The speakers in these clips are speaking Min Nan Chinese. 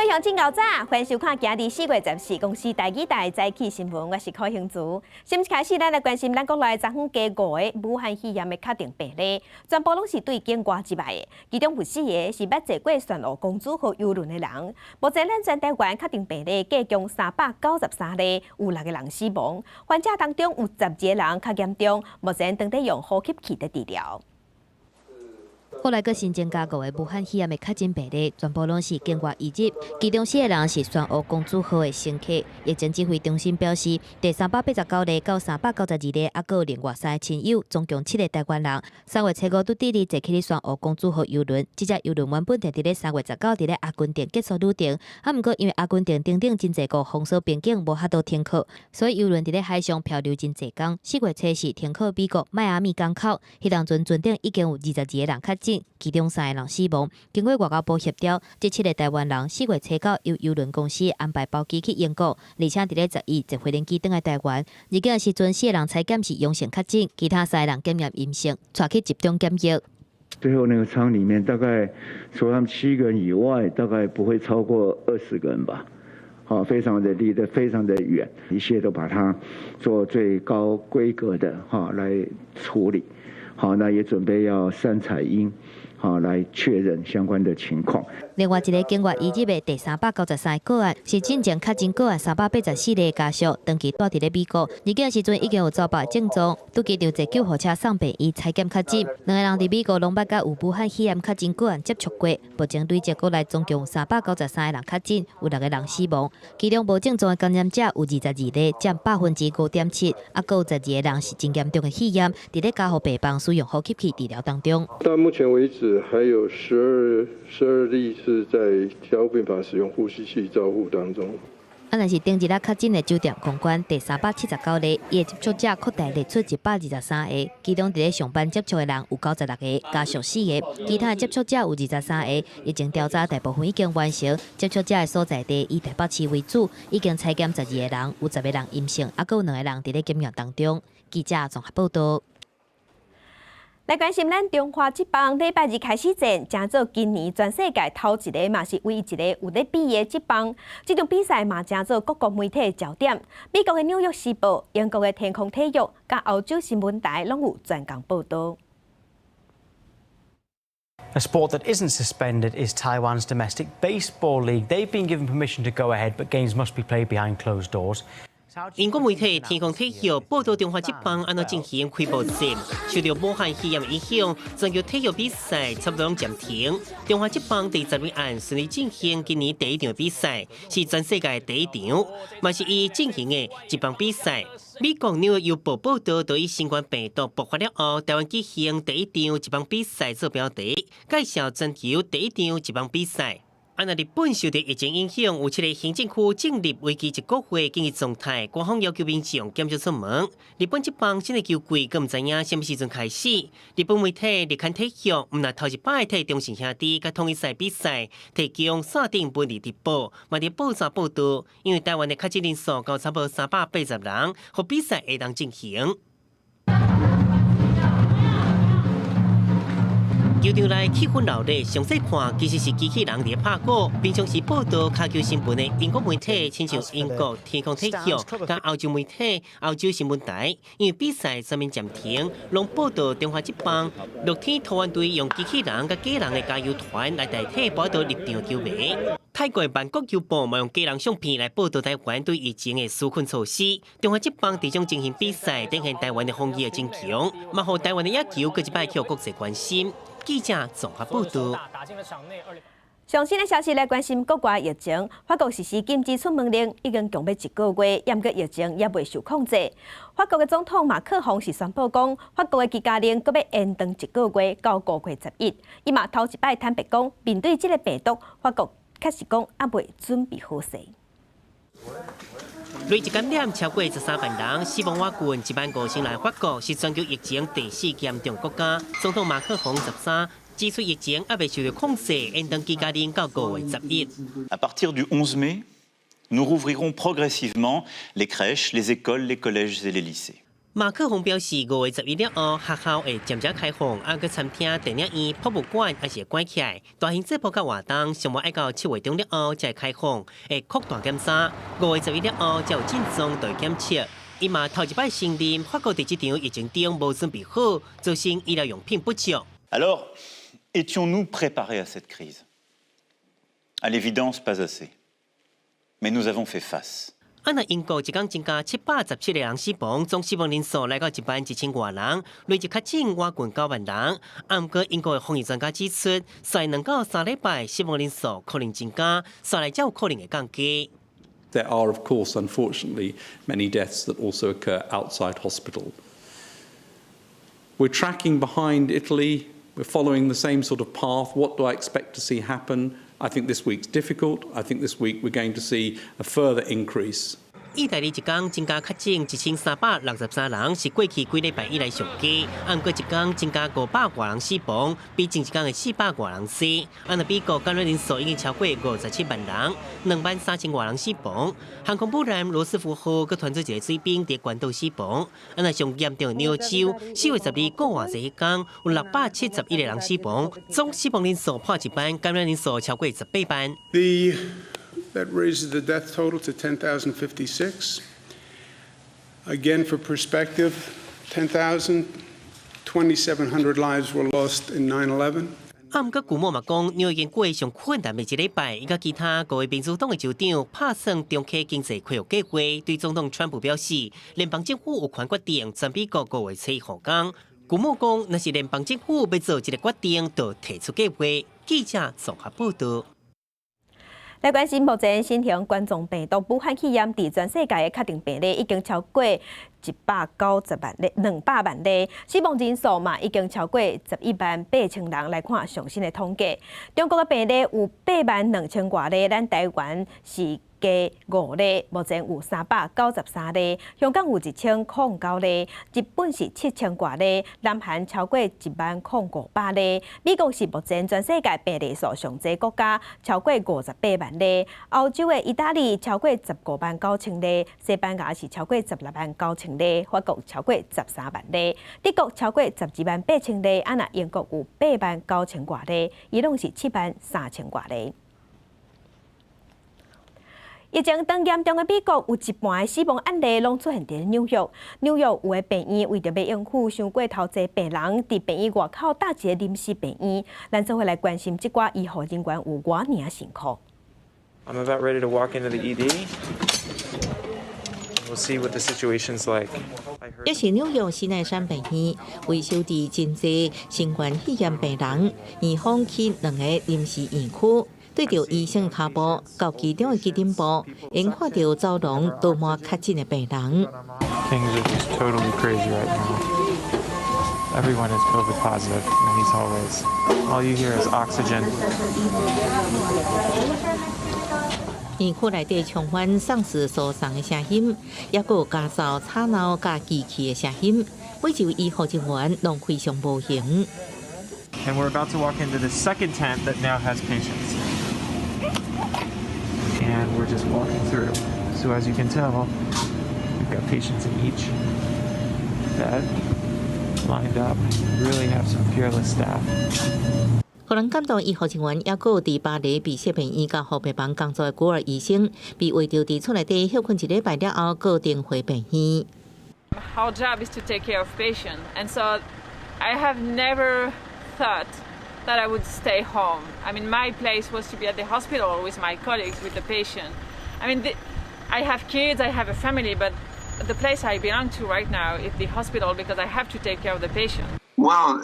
位鄉親𠢕早，歡迎收看今日4月14公視台語台早起新聞，我是柯興祖。新聞開始，咱來關心咱國內昨昏加五個武漢肺炎的確診病例，全部攏是對境外入來的。其中有四個是捌坐過旋渦公主號郵輪的人。目前咱全台灣確診病例計共393例，有六個人死亡。患者當中有12個人較嚴重，目前正佇用呼吸器佇治療。國內閣新增加五個武漢肺炎的確診病例，全部攏是境外移入，其中四個人是旋渦公主號的乘客。疫情指揮中心表示，第389例到392例，猶閣有另外三个親友，總共七個台灣人。3月初五拄佇咧坐去咧旋渦公主號郵輪，這隻郵輪原本定佇咧3月19佇咧阿根廷結束旅程，啊，毋過因為阿根廷頂頂真濟國封鎖邊境，無法度停靠，所以郵輪佇咧海上漂流真濟工。4月初四停靠美國邁阿密港口，彼當陣船頂已經有22個人確診，其中三個人死亡。經過外交部協調，這七個台灣人4月初九由郵輪公司安排包機去英國，而且佇咧11坐飛機轉來台灣。入境的時陣，四個人採檢是陽性確診，其他三個人檢驗陰性，帶去集中檢疫。最後那個艙裡面大概除他們七個人以外，大概不會超過20個人吧。好，非常的離得非常的遠，一切都把它做最高規格的哈來處理。好，那也準備要三採陰，好來確認相關的情況。另外一个境外移入的第393個案，是進前確診個案384例家屬，長期蹛佇咧美國，入境時陣已經有早爆症狀，拄機場坐救護車送病院採檢確診。兩個人佇美國攏捌佮有武漢肺炎確診個案接觸過，目前累計國內總共393個人確診，有六個人死亡。其中無症狀的感染者有22例，佔5.7%，啊，閣有12個人是真嚴重的肺炎，佇咧加護病房使用呼吸器治療當中。到目前為止，還有十二例是在加護病房使用呼吸器照護當中。啊，若是頂一日確診的酒店公關第379例，伊的接觸者擴大列出123個，其中佇咧上班接觸的人有96個，家屬四個，其他的接觸者有23個。疫情調查大部分已經完成，接觸者的所在地以台北市為主，已經採檢12個人，有10個人陰性，猶閣有兩個人佇咧檢驗當中。記者綜合報道。來關心咱中華職棒禮拜二開始戰，成做今年全世界頭一个，嘛是唯一一個有咧比的職棒。這場比賽嘛，成做各國媒體的焦點。美國的紐約時報、英國的天空體育、佮歐洲新聞台攏有專工報導。 A sport that isn't suspended is Taiwan's domestic baseball league. They've been given permission to go ahead, but games must be played behind closed doors. 英國媒體天空體育報導中華職棒按怎進行開幕戰，受到武漢肺炎影響，全球體育比賽差不多暫停。中華職棒佇昨昏順利進行今年第一場比賽，是全世界第一場，嘛是伊進行的職棒比賽。美國紐約郵報報導，對於新冠病毒爆發了後，台灣舉行第一場職棒比賽做標題，介紹全球第一場職棒比賽。啊，若日本受到疫情影響，有七个行政區進入為期一個月緊急狀態，官方要求民眾減少出門。日本職棒新的球季，閣毋知影啥物時陣開始。日本媒體日刊體育，毋但頭一擺替中信兄弟佮統一獅比賽提供線頂文字直播，嘛佇報紙報導，因為台灣的確診人數到差不多380人，予比賽會當進行。球場內氣氛鬧熱，詳細看其實是機器人佇拍鼓。平常時報導跤球新聞的英國媒體，親像英國天空體育、佮歐洲媒體、歐洲新聞台，因為比賽全面暫停，攏報導中華職棒樂天桃猿隊用機器人佮假人的加油團來代替報導入場球迷。泰國曼谷郵報嘛用假人相片來報導台灣對疫情的紓困措施。中華職棒這種進行比賽，展現台灣的防疫真強，嘛予台灣的野球閣一擺予國際關心。記者綜合報導。上新的消息來關心國外疫情，法國實施禁止出門令已經強欲一個月，毋過疫情猶未受控制。法國的總統馬克宏是宣布講，法國的居家令閣欲延長一個月到5月11。伊嘛頭一擺坦白講，面對這个病毒，法國確實講猶未準備好勢。累計感染超過13萬人，死亡倚近1萬5千人。法國是全球疫情第四嚴重國家。總統馬克宏13指出，疫情猶未受到控制，延長居家令到5月11。 À partir du 11 mai, nous rouvrirons progressivement les crèches, les écoles, les collèges et les lycées. 馬克宏表示，5月11了後，學校會漸漸開放，啊，閣餐廳、電影院、博物館猶是會關起來。大型節目佮活動，上無愛到7月中了後才會開放，會擴大檢查。5月11了後，才有症狀就會檢測。伊嘛頭一擺承認，法國佇這場疫情中無準備好，造成醫療用品不足。 Alors, étions-nous préparés à cette crise? À l'évidence, pas assez. Mais nous avons fait face. 啊，若英國一工增加717個人死亡，總死亡人數來到1萬1千外人，累計確診倚近9萬人。啊，毋過英國的防疫專家指出，紲2到3禮拜死亡人數可能增加，紲來才有可能會降低。 There are, of course, unfortunately, many deaths that also occur outside hospital. We're tracking behind Italy. We're following the same sort of path. What do I expect to see happen? I think this week's difficult. I think this week we're going to see a further increase. 意大利一工增加確診1363人，是過去幾禮拜以來上低。啊，毋過一工增加500外人死亡，比前一工的400外人濟。啊，若美國感染人數已經超過57萬人，2萬3千外人死亡。航空母艦羅斯福號閣傳出一個水兵佇關島死亡。啊，若上嚴重的紐約州，4月12復活節彼工有671個人死亡，總死亡人數破1萬，感染人數超過18萬。 That raises the death total to 10,056. Again, for perspective, 10,270 lives were lost in 9/11. 啊，毋過古莫嘛講，紐約已經過上困難的一禮拜，伊佮其他五位民主黨的州長拍算重啟經濟恢復計劃，對總統川普表示，聯邦政府有權決定全美國5月初復工。古莫講，若是聯邦政府欲做這个決定，就提出計劃。記者綜合報道。來關心目前新型冠狀病毒武漢肺炎佇全世界的確診病例已經超過190萬例，200萬例，死亡人數嘛已經超過11萬8千人。來看上新的統計，中國的病例有8萬2千外例，咱台灣是加5例，目前有393例，香港有1009例，日本是7000外例，南韓超過1萬零500例，美國是目前全世界病例數上濟國家，超過58萬例，歐洲的意大利超過15萬9千例，西班牙是超過16萬9千例，法國超過13萬例，德國超過12萬8千例，啊若英國有8萬9千外例，伊朗是7萬3千外例。疫情當嚴重的美國，有一半的死亡案例攏出現佇紐約。紐約有的病院為著欲應付傷過頭濟病人，佇病院外口搭一个臨時病院。咱做伙來關心這寡醫護人員有偌爾仔辛苦。 I'm about ready to walk into the ED. We'll see what the situation's like. 這是紐約西奈山病院，為收治真濟新冠肺炎病人，院方起兩个臨時院區。對著醫生跤步到其中的急診部，𪜶看著走廊倒滿確診的病人。 Things are just totally crazy right now. Everyone is COVID positive in these hallways. All you hear is oxygen. 院區內底充滿喪屍疏散的聲音，猶閣有家嗽、吵鬧佮機器的聲音。每一位醫護人員攏非常無閒。 And we're about to walk into the second tent that now has patients. And we're just walking through. So as you can tell, we've got patients in each bed lined up. Really have some fearless staff. 予人感動醫護人員，猶閣有佇巴黎碧璽病院佮加護病房工作的孤兒醫生，被畫著佇厝內底歇睏一禮拜了後，閣轉回病院。 Our job is to take care of patients, and so I have never thought that I would stay home. I mean, my place was to be at the hospital with my colleagues, with the patient. I mean, I have kids, I have a family, but the place I belong to right now is the hospital because I have to take care of the patient. Well,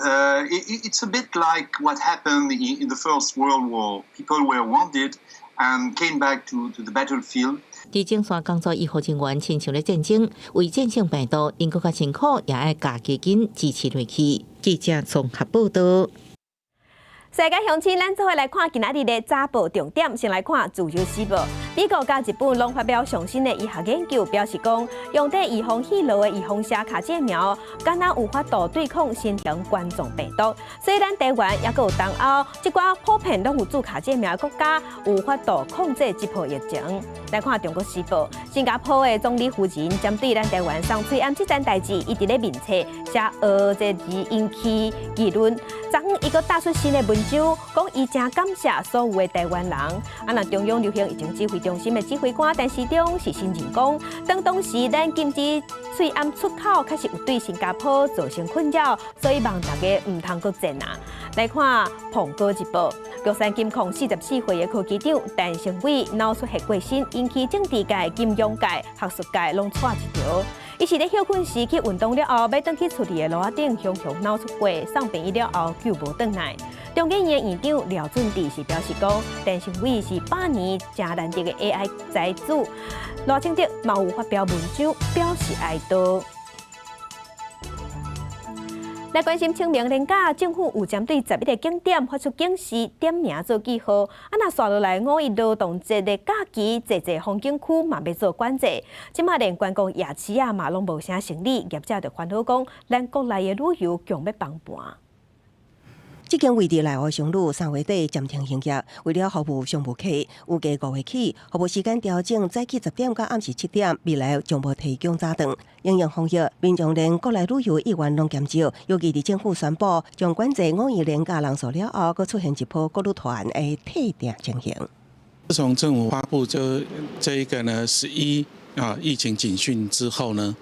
it's a bit like what happened in the First World War. People were wounded and came back to the battlefield. 佇前線工作醫護人員親像咧戰爭，為戰勝病毒，𪜶閣較辛苦，也愛加基金支持落去。記者綜合報道。世界鄉親，咱做伙來看今仔日的早報重點，先來看《自由時報》。美國佮日本攏發表上新的醫學研究，表示講用佇預防肺癆的預防射卡介苗，敢若有法度對抗新型冠狀病毒。所以咱台灣抑閣有東歐，這寡普遍攏有注卡介苗的國家，有法度控制這波疫情。來看《中國時報》，新加坡的總理夫人針對咱台灣送喙罨這件代誌，伊佇咧面冊寫學這字引起議論。昨昏伊閣打出新的文章，講伊誠感謝所有的台灣人。啊，若中央流行疫情指揮中心的指揮官陳時中是承認講，當當時咱禁止喙罨出口，確實有對新加坡造成困擾，所以望大家毋通閣戰啊。來看《蘋果日報》，玉山金礦44歲的科技長陳成偉腦出血過身，引起政治界、金融界、學術界攏掣一趒。伊是咧歇睏時去運動了後，欲轉去厝裡的路仔頂，雄雄腦出血，送病院了後救無轉來。中研院院長廖俊智是表示講，陳成偉是百年誠難得的 AI 才子。賴清德嘛有發表文章表示哀悼。來關心清明連假，政府有針對11個景點發出警示，點名做記號。啊，若紲落來五一勞動節的假期，濟濟風景區嘛欲做管制。這馬連觀光夜市啊嘛攏無啥生意，業者就煩惱講，咱國內的旅遊強欲崩盤。這間位佇內湖商旅三月底暫停營業，為了服務商務客，預計5月起服務時間調整，早起10點到暗時7點，未來將無提供早頓。因應防疫，民眾連國內旅遊意願攏減少，尤其佇政府宣布將管制五一連假人數了後，閣出現一波國旅團的退訂情形。自從政府發布這一個呢11啊疫情警訊之後呢，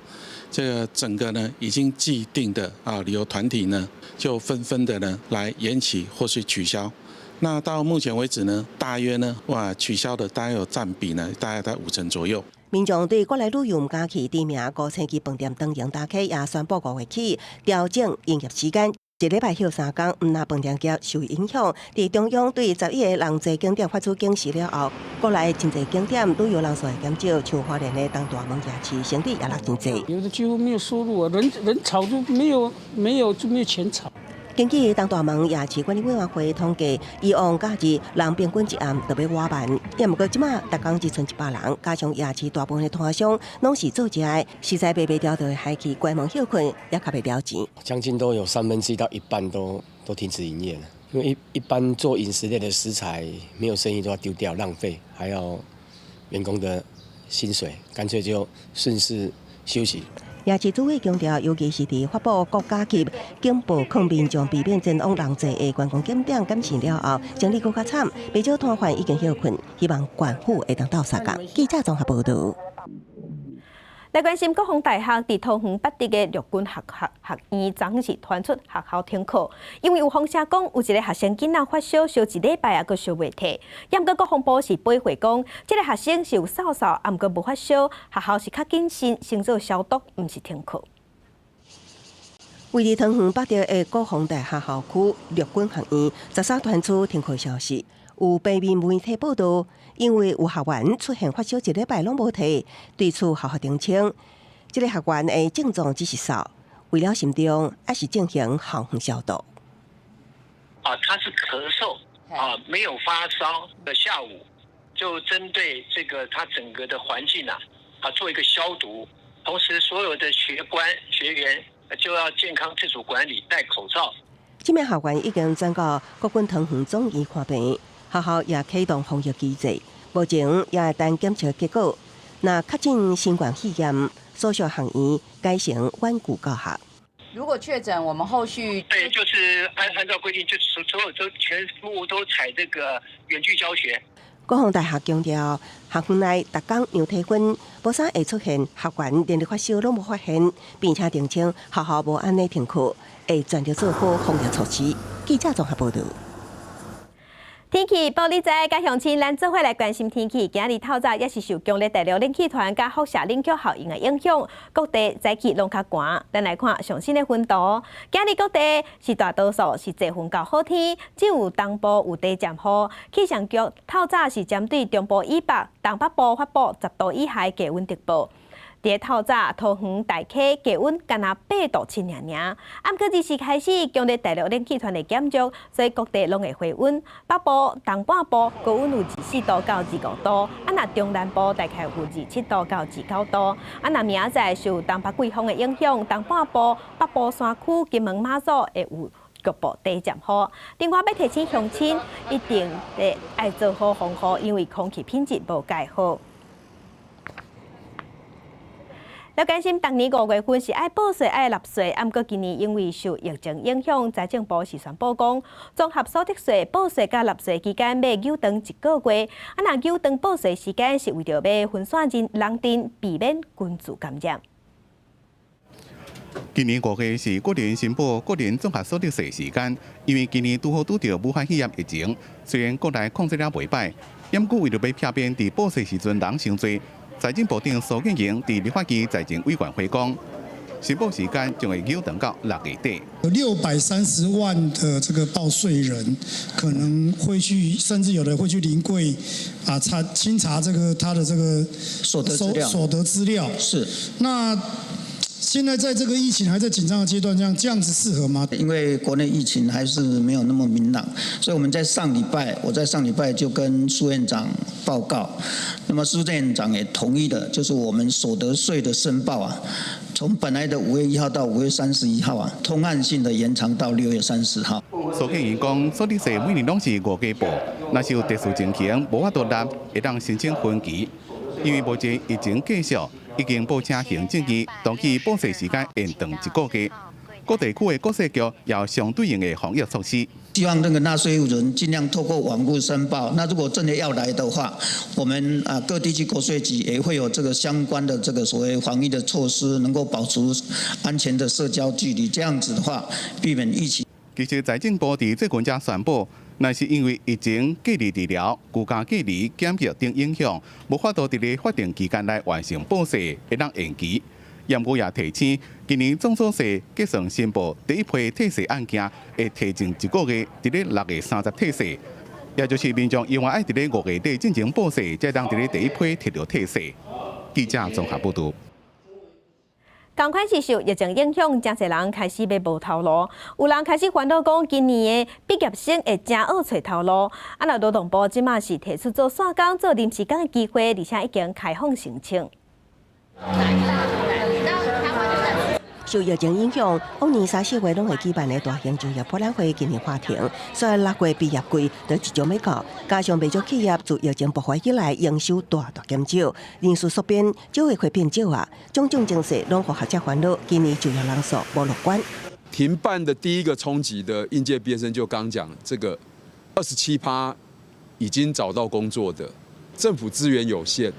這個整個呢已經既定的啊旅遊團體呢就紛紛的呢來延期或是取消。那到目前為止呢，大約呢哇取消的大概有佔比呢，大概在5成左右。民眾對國內旅遊毋敢去，知名五星級飯店長榮大客也宣布5月起調整營業時間，一禮拜歇3工，毋但飯店業受影響。佇中央對11個人濟景點發出警示了後，國內真濟景點旅遊人數會減少，像花蓮的東大門夜市生意也落真濟。有的幾乎沒有收入啊，人人潮就沒有沒有就沒有錢炒。根據東大門夜市管理委員會統計，以往假日人平均一暗就欲倚萬，也毋過這馬逐工只賰100人，加上夜市大部分的攤商攏是做食的，實在賣袂牢就會害去關門歇睏，也較袂了錢。將近都有三分之一到一半都停止營業了，因為一般做飲食類的食材沒有生意都要丟掉浪費，還要員工的薪水，乾脆就順勢休息。夜市主委強調，尤其是佇發布國家級警報，勸民眾避免前往人濟的觀光景點感染了後，生意閣較慘，不少攤販已經歇睏，希望縣府會當鬥相共。記者綜合報導。來關心國防大學佇桃園八德的陸軍學院，昨昏是傳出學校停課，因為有風聲講有一個學生囡仔發燒燒一禮拜啊，閣燒袂退。毋過國防部是駁回講，這個學生是有嗽嗽，啊，毋過無發燒，學校是較謹慎，先做消毒，毋是停課。位佇桃園八德的國防大學校區陸軍學院，13傳出停課消息。有平面媒體報道，因為有學員出現發燒一禮拜攏無退，對此學校澄清，這個學員的症狀只是嗽，為了慎重，還是進行校園消毒。啊，他是咳嗽啊，沒有發燒的下午，就針對這個他整個的環境啊，啊做一個消毒，同時所有的學官學員就要健康自主管理，戴口罩。這名學員已經轉到國軍桃園總醫看病。學校也啟動防疫機制，目前也會等檢測結果。若確診新冠肺炎，所屬學院改成遠距教學。如果確診，我們後續對，就是按照規定，就所有都全部都採這個遠距教學。國防大學強調，學院內逐工量體溫，無啥會出現學員連日發燒攏無發現，並且澄清學校無按呢停課，會全力做好防疫措施。記者綜合報導。天氣報你知，佮鄉親，咱做伙來關心天氣。今日透早也是受強烈大陸冷氣團佮輻射冷卻效應的影響，各地早起攏較寒。咱來看上新的溫度，今日各地是大多數是濟雲到好天，只有東部有短暫雨。氣象局透早是針對中部以北、東北部發布10度以下低溫特報。佇透早，桃園大溪低溫干焦8度7爾爾。毋過這時開始，強烈大陸冷氣團的減弱，所以各地攏會回溫。北部、東半部高溫有24度到25度，啊若中南部大概有27度到29度。啊若明仔載受東北季風的影響，東半部、北部山區、金門、馬祖會有局部短暫雨。另外，欲提醒鄉親一定得愛做好防護，因為空氣品質無蓋好。來關心，逐年5月份是愛報稅、愛納稅，毋過今年因為受疫情影響，財政部是宣布講，綜合所得稅報稅佮納稅期間欲延長一個月。啊，若延長報稅時間是為著欲分散人人陣，避免群聚感染。今年5月是個人申報個人綜合所得稅時間，因為今年拄好拄著武漢肺炎疫情，雖然國內控制了袂䆀，毋過為著欲避免佇報稅時陣人傷濟。財政部長蘇建榮佇立法院財政委員會講，申報時間將會延長到6月底。有630萬的這個報稅人可能會去，甚至有的會去臨櫃啊查清查這個他的這個所得資料。所得資料是。那現在在這個疫情還在緊張的階段，這樣子適合嗎？因為國內疫情還是沒有那麼明朗，所以我們在上禮拜，我在上禮拜就跟蘇院長報告，那麼蘇院長也同意的，就是我們所得稅的申報啊，從本來的5月1號到5月31號啊，通案性的延長到6月30號。蘇建榮講，所得稅每年攏是5月報，若是有特殊情形無法度納，會當申請分期。因為目前疫情繼續，已經報請行政院同意報稅時間延長一個月。各地區的國稅局也有相對應的防疫措施。希望那個納稅人盡量透過網路申報。那如果真的要來的話，我們啊各地區國稅局也會有這個相關的這個所謂防疫的措施，能夠保持安全的社交距離。這樣子的話，避免疫情。其實財政部佇最近才宣布，若是因為疫情隔離治療、居家隔離、檢疫等影響，無法度佇咧法定期間內完成報稅，會當延期。毋過也提醒，今年綜所稅結算申報第一批退稅案件會提前一個月，佇咧6月30退稅，也就是民眾永遠愛佇咧5月底進前報稅，才當佇咧第一批提著退稅。記者綜合報導。仝款是受疫情影響，誠濟人開始欲無頭路，有人開始煩惱講，今年的畢業生會誠惡揣頭路。啊，若勞動部這馬是提出做散工、做臨時工的機會，而且已經開放申請。受疫情影響，往年三四月攏會舉辦的大型就業博覽會今年喊停，所以6月畢業季就即將欲到。加上袂少企業自疫情爆發以來，營收大大減少，人事縮編，就業會變少啊，種種情勢攏予學者煩惱。今年就業人數無樂觀。停辦的第一個衝擊的應屆畢業生就剛講，這個27%已經找到工作的，政府資源有限。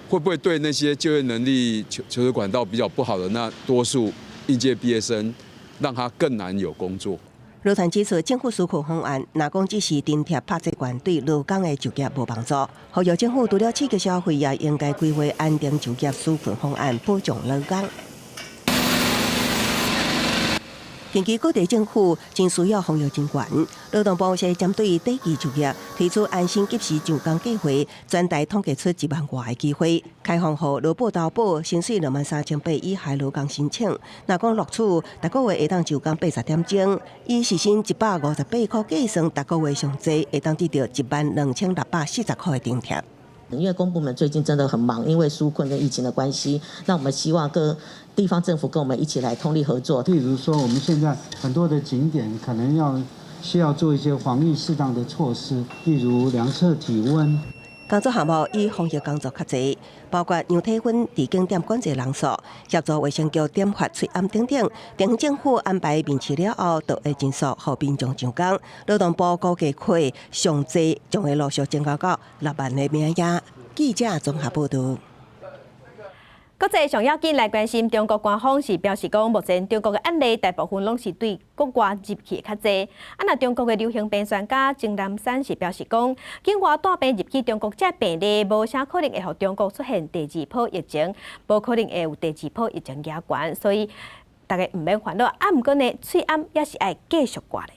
會不會對那些就業能力、求職管道比較不好的那多數應屆畢業生，讓他更難有工作？勞團指出，政府紓困方案，若講只是津貼拍這關，對勞工的就業無幫助。呼籲政府除了刺激消費，也應該規劃安定就業紓困方案，保障勞工。近期各地政府真需要防疫人員，勞動部是針對短期就業提出安心及時上工計劃，全台統計出1萬外个機會，開放予勞保投保薪水23,800以下勞工申請。若講錄取，逐個月會當上工80點鐘，以時薪158塊計算，逐個月上濟會當得著12,640塊的津貼。因為公部門最近真的很忙，因為紓困跟疫情的關係，那我們希望各地方政府跟我們一起來通力合作。例如說，我們現在很多的景點可能要需要做一些防疫適當的措施，例如量測體溫。工作項目以防疫工作較濟，包括量體溫、佇景點管制人數、協助衛生局點發喙罨等等。地方政府安排面試了後，就會盡速予民眾上工。勞動部估計會上濟將會陸續增加到6萬个名額。記者綜合報導。國際上要緊來關心，中國官方是表示講，目前中國的案例大部分攏是對國外入去的較濟。啊，若中國的流行病專家鍾南山是表示講，境外帶病入去中國這病例，無啥可能會予中國出現第二波疫情，無可能會有第二波疫情加懸，所以大家毋免煩惱。啊，毋過呢，喙罨也是愛繼續掛咧。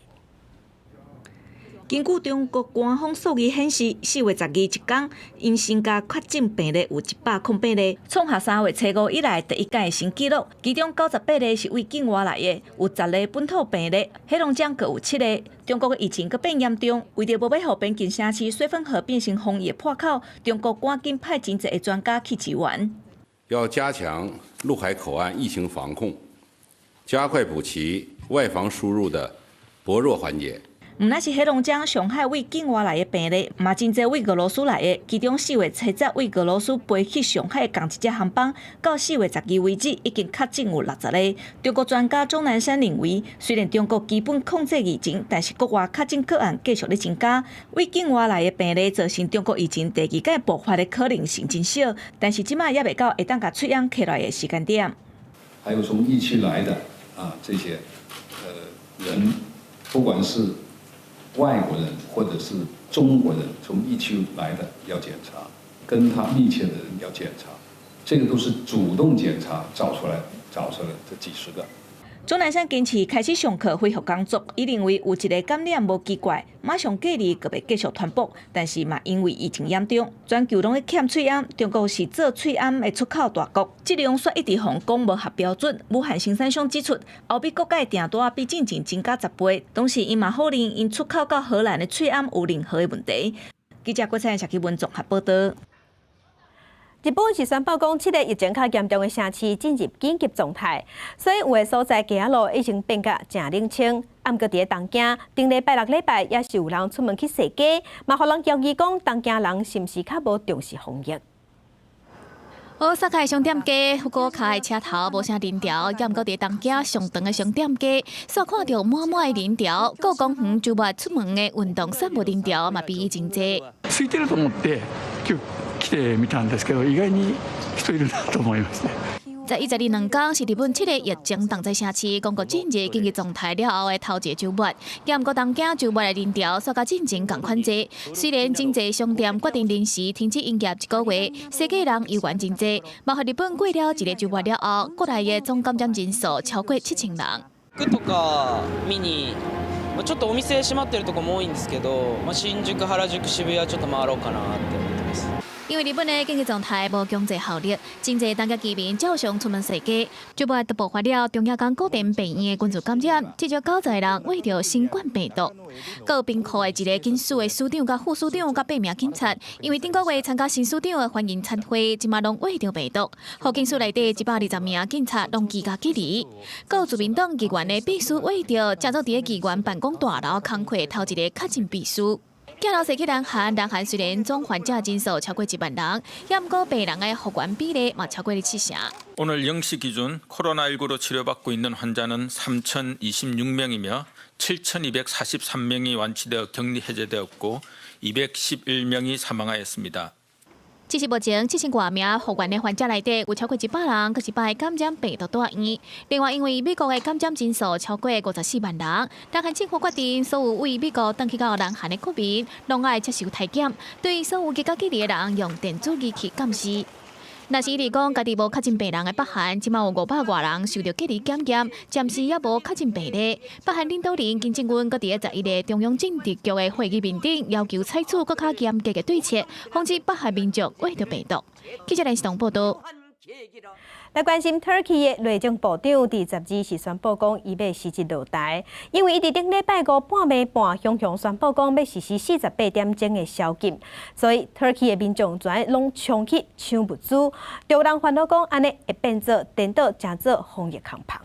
根據中國官方數字顯示，4月12一工，𪜶新加確診病例有108例，創下3月初5以來第一屆新紀錄。其中98例是對境外來的，有10例本土病例，黑龍江閣有7例。中國的疫情閣變嚴重，為著無欲予邊境城市綏芬河變成防疫破口，中國趕緊派真濟的專家去支援。要加強陸海口岸疫情防控，加快補齊外防輸入的薄弱環節。毋但是黑龍江、上海對境外來的病例，嘛真濟對俄羅斯來的。其中4月初10對俄羅斯飛去上海的仝一隻航班，到4月12為止已經確診有60例。中國專家鍾南山認為，雖然中國基本控制疫情，但是國外確診個案繼續咧增加，對境外來的病例造成中國疫情第二擺爆發的可能性真小。但是這擺猶未到會當共喙癢起來的時間點。還有從疫區來的啊，這些人，不管是外國人或者是中國人從疫區來的要檢查，跟他密切的人要檢查，這個都是主動檢查找出來，找出來這幾十個。鍾南山堅持開始上課恢復工作，伊認為有一个感染無奇怪，馬上隔離閣袂繼續傳播。但是嘛，因為疫情嚴重，全球攏咧欠喙罨，中國是做喙罨的出口大國，質量卻一直予人講無合標準。武漢生產商指出，後壁國家訂單比進前增加10倍，同時𪜶嘛否認𪜶出口到荷蘭的喙罨有任何的問題。記者郭彩社區文綜合報道。日本是宣布講，7个疫情較嚴重的城市進入緊急狀態，所以有的所在街仔路已經變甲誠冷清。啊，毋過佇咧東京，頂禮拜六禮拜也是有人出門去踅街，嘛予人懷疑講東京人是毋是較無重視防疫。大阪的商店街，福岡的車頭無啥人潮，猶毋過佇東京上長的商店街，煞看著滿滿的人潮。各公園週末出門的運動散步人潮嘛比以前濟。空いてると思って今日来てみたんですけど、意外に人いるなと思いまして。 11、12兩工是日本7个疫情重災城市公告進入緊急狀態了後的頭一個週末，猶毋過東京週末的人潮煞佮進前仝款濟。雖然真濟商店決定臨時停止營業一個月，踅街人猶原真濟。嘛予日本過了一個週末了後，國內的總感染人數超過7000人。服とか見に、ちょっとお店閉まってるとこも多いんですけど、新宿、原宿、渋谷ちょっと回ろうかなって思ってます。因為日本的緊急狀態無強制效力，真濟東京居民照常出門踅街。週末就爆發了中野港古田病院的群聚感染，至少90個人罹著新冠病毒。閣有兵庫的一个警署的署長佮副署長佮8名警察，因為頂個月參加新署長的歡迎餐會，這馬攏罹著病毒。予警署內底120名警察攏居家隔離。閣有自民黨議員的秘書罹著，正做佇咧議員辦公大樓工課頭一个確診秘書。鏡頭踅去南韓，南韓雖然總患者人數超過1萬人，猶毋過病人的復原比例嘛超過7成。 오늘 0시 기준 코로나19로 치료받고 있는 환자는 3,026명이며 7,243명이 완치되어 격리 해제되었고 211명이 사망하였습니다. 只是目前7000外名復原的患者內底，有超過100人，閣一擺感染病毒住院。另外，因為美國的感染人數超過54萬人，南韓政府決定所有對美國轉去到南韓的國民，攏愛接受體檢，對所有居家隔離的人用電子儀器監視。若是伊講家己無確診病人的北韓，這馬有500外人受著隔離檢驗，暫時猶無確診病例。北韓領導人金正恩閣佇咧11个中央政治局的會議面頂，要求採取閣較嚴格的對策，防止北韓民眾罹著病毒。記者連視報道。來關心 Turkey 的內政部長，佇12是宣布講，伊欲辭職落台，因為伊佇頂禮拜五半暝半雄雄宣布講欲實施48點鐘的宵禁，所以 Turkey 的民眾全攏衝去搶物資，就有人煩惱講，按呢會變做顛倒成做防疫空棚。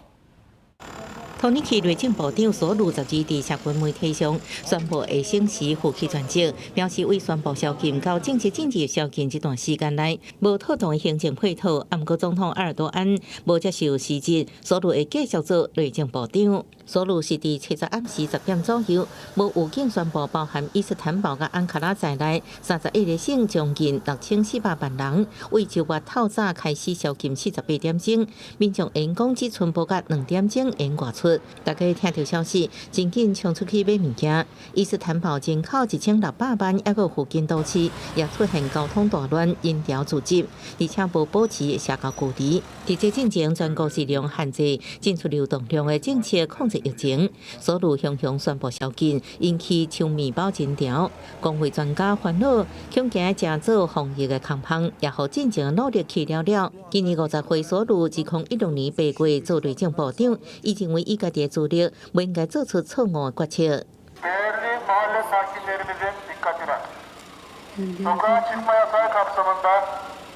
土耳其內政部長索魯12佇社群媒體上宣布下星期負起全職，表示為宣布宵禁到正式進入宵禁這段時間內，無妥當的行政配套。毋過總統埃爾多安無接受辭職，索魯會繼續做內政部長。索魯是佇七十暗時10點左右，無預警宣布包含伊斯坦堡佮安卡拉在內31個省將近6400萬人，為週末透早開始宵禁48點鐘，民眾員工只賰無到2點鐘會外出。大家聽著消息，真緊衝出去買物件。伊斯坦堡人口1600萬，猶閣附近都市也出現交通大亂、人潮聚集，而且無保持社交距離。佇這進前，全國是用限制進出流動量的政策控制。疫情。所有雄雄宣布宵禁，引起搶麵包人潮。公衛專家煩惱，恐驚誠做防疫的空芳，也予進前努力去了了。今年50歲索魯，2016年8月做內政部長，伊認為伊家己的資歷，袂應該做出錯誤的決策。 Değerli mahalle sakinlerimizin dikkatine. Sokağa çıkma yasağı kapsamında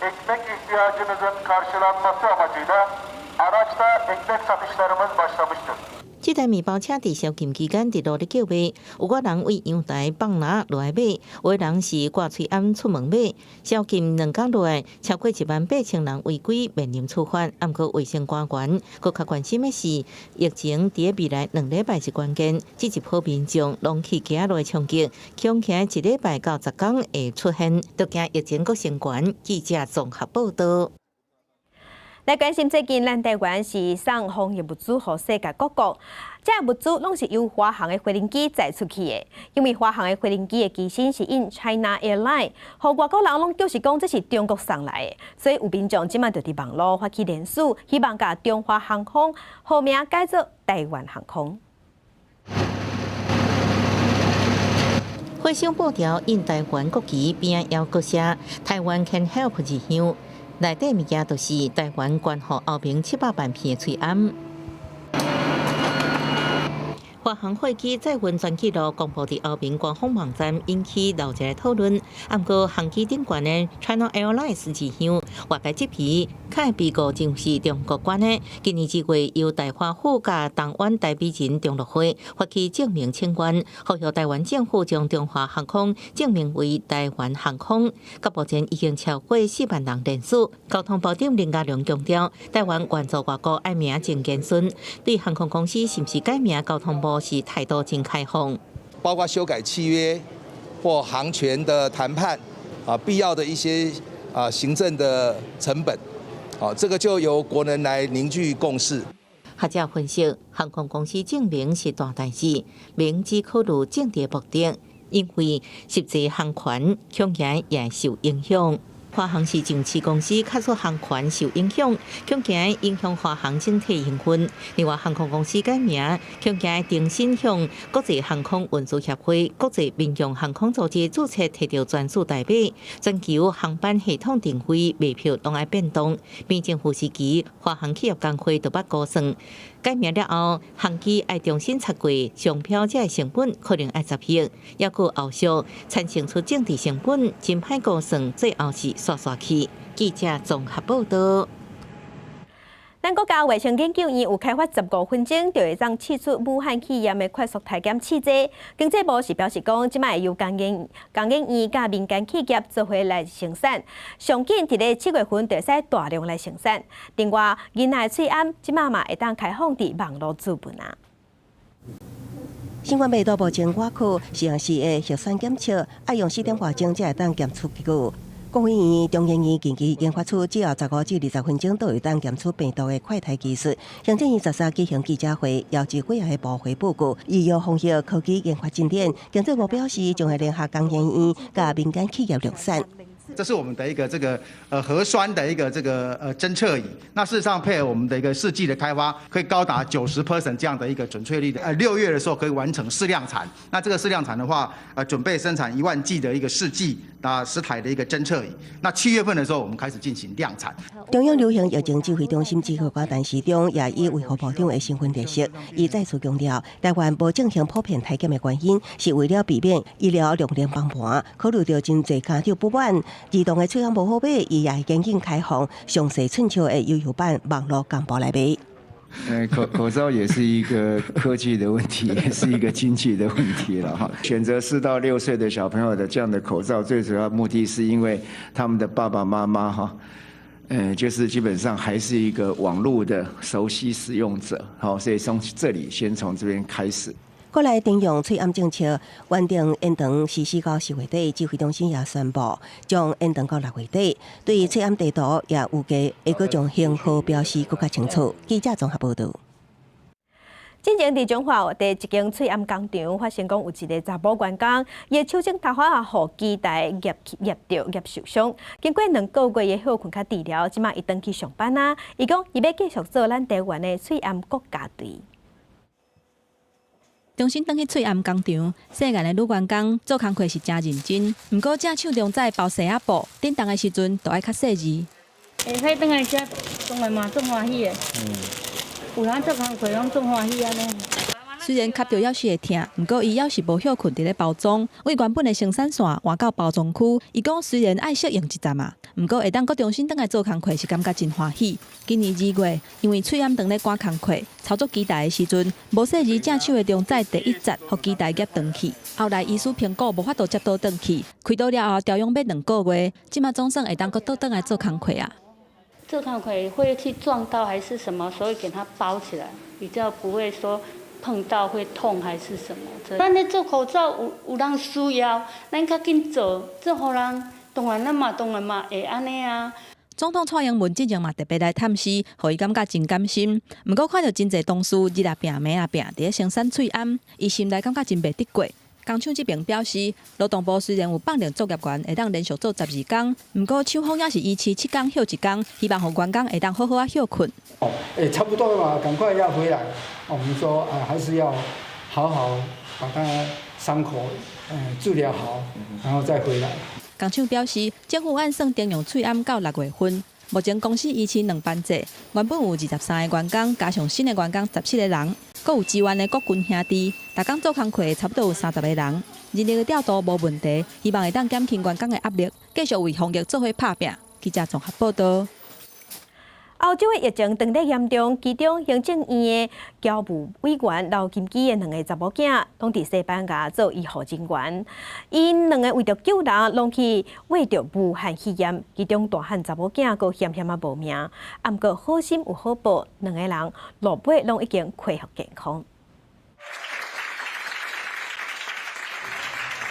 ekmek ihtiyacınızın karşılanması amacıyla araçta ekmek satışlarımız başlamıştır. 這台麵包車佇宵禁期間佇路咧叫賣，有寡人對陽台放籃落來買，有的人是掛喙罨出門買。宵禁2工落來，超過1萬8千人違規面臨處罰。毋過衛生官員閣較關心的是，疫情佇未來2禮拜是關鍵，這一波民眾攏去街路的衝擊，恐驚一禮拜到10工會出現，都驚疫情閣升懸。記者綜合報導。來關心最近，咱台灣是送防疫物資予世界各國，這物資攏是由華航的飛行機載出去的。因為華航的飛行機的機身是印 China Airline，予外國人攏就是講這是中國送來的，所以有民眾這馬就佇網路發起聯署，希望共中華航空號名改做台灣航空。火燒布條印台灣國旗，邊仔猶閣寫台灣 can help 字樣。內底物件就是台灣捐予歐盟700萬片的喙罨。華航貨機載運全紀錄公布佇歐盟官方網站，引起鬧熱討論。毋過航機頂懸的 China Airlines 字樣，外界質疑，較會被誤認是中國捐的。今年2月，由大華府佮東灣台美人中樂會發起正名請願，呼籲台灣政府將中華航空正名為台灣航空。到目前已經超過4萬人聯署。交通部長林佳龍強調，台灣援助外國愛名真謹慎，對航空公司是毋是改名，交通部是態度真開放，包括修改契約或航權的談判啊，必要的一些啊行政的成本，啊，這個就由國人來凝聚共識。學者分析，航空公司正名是大代誌，明只考慮政治目的，因為實際航權恐驚也受影響。華航是上市公司，假使航權受影響，恐驚影響華航整體營運。另外，航空公司改名，恐驚重新向國際航空運輸協會、國際民用航空組織註冊提著專屬代碼，全球航班系統定位、賣票攏愛變動。扁政府時期，華航企業工會就捌估算，改名了後，航機愛重新拆過商標，這个成本可能愛10億，抑閣後續產生出政治成本，真歹估算，最後是煞煞去。記者綜合報導。咱國家衛生研究院有開發15分鐘就會當試出武漢肺炎的快速篩檢試劑。經濟部是表示講，這擺會由工研院佮民間企業做伙來生產，上緊佇咧7月份就會使大量來生產。另外，囡仔的喙罨這擺嘛會當開放佇網路諮詢啊。新冠病毒目前外口實驗室的核酸檢測，愛用4點外鐘才會當檢出結果。國衛院、中研院近期研發出只要15至20分鐘就會當檢出病毒的快篩技術。行政院13舉行記者會，邀集幾个部會報告，醫藥防疫科技研發進展。經濟部表示，將會聯合工研院佮民間企業量產。這是我們的一個這個核酸的一個這個偵測儀。那事實上配合我們的一個試劑的開發，可以高達90% 這樣的一個準確率的。6月的時候可以完成試量產。那這個試量產的話，準備生產1萬劑的一個試劑，啊10台的一個偵測儀。那7月份的時候，我們開始進行量產。中央流行疫情指揮中心指揮官陳時中也以衛福部長的身份列席，伊再次強調，台灣無進行普遍篩檢的原因，是為了避免醫療量能崩盤，考慮到真濟家長不滿，兒童的喙罨無好買，伊也會趕緊開放詳細寸尺的悠遊版網路公布來賣。口罩也是一個科技的問題，也是一個經濟的問題了哈。選擇4到6歲的小朋友的這樣的口罩，最主要目的是因為他們的爸爸媽媽哈，就是基本上還是一個網絡的熟悉使用者，好，所以從這裡先從這邊開始。過來定用喙罨政策，原定延長實施到4月底，指揮中心也宣布將延長到6月底。對於喙罨地圖也預計會閣將型號標示閣較清楚。記者綜合報導。進前佇彰化佇一間喙罨工廠發生講有一個查某員工，伊的手指頭仔予機台夾夾著夾受傷，經過2個月的歇睏佮治療，這馬伊轉去上班啊。伊講伊欲繼續做咱台灣的喙罨國家隊。重新轉去喙罨工廠，細漢的女員工做工課是誠認真，毋過正手中在包紗仔布，振動的時陣就愛較細膩。會使轉來遮，當然嘛足歡喜的。有人做工課攏足歡喜按呢。雖然磕著猶是會疼，毋過伊猶是無歇睏佇咧包裝，為原本的生產線換到包裝區。伊講雖然愛適應一陣仔，毋過會當閣重新轉來做工課是感覺真歡喜。今年2月，因為喙罨當咧趕工課，操作機台的時陣，無細膩正手的中指第一節，予機台夾斷去。後來醫師評估無法度接刀轉去，開刀了後調養欲2個月，這馬總算會當閣倒轉來做工課啊。做工課會去撞到還是什麼，所以給它包起來，比較不會說碰到會痛還是什麼。咱咧做口罩有人需要，咱較緊做，做予人，當然咱嘛當然嘛會按呢啊。總統蔡英文之前嘛特別來探視，予伊感覺真甘心。毋過看著真濟同事日也拚，暝也拚，佇咧生產喙罨，伊心內感覺真袂得過。工廠這邊表示，勞動部雖然有放令作業員會當連續做12工，毋過廠方也是維持7工歇1工，希望予員工會當好好仔歇睏。差不多了嘛，趕快要回來。我們說啊，還是要好好把他傷口治療好，然後再回來。工廠表示，政府按算徵用喙罨到6月份。目前公司維持2班制，原本有23个員工，加上新的員工17個人，閣有支援的國軍兄弟，逐工做工課差不多有30個人。人力的調度無問題，希望會當減輕員工的壓力，繼續為防疫做伙拍拚。記者綜合報導。歐洲的疫情當咧嚴重，其中行政院的僑務委員劉金基的兩个查某囝，攏佇西班牙做醫護人員。𪜶兩个為著救人，攏去穢著武漢肺炎。其中大漢查某囝閣險險仔無命，啊毋過好心有好報，兩個人落尾攏已經恢復健康。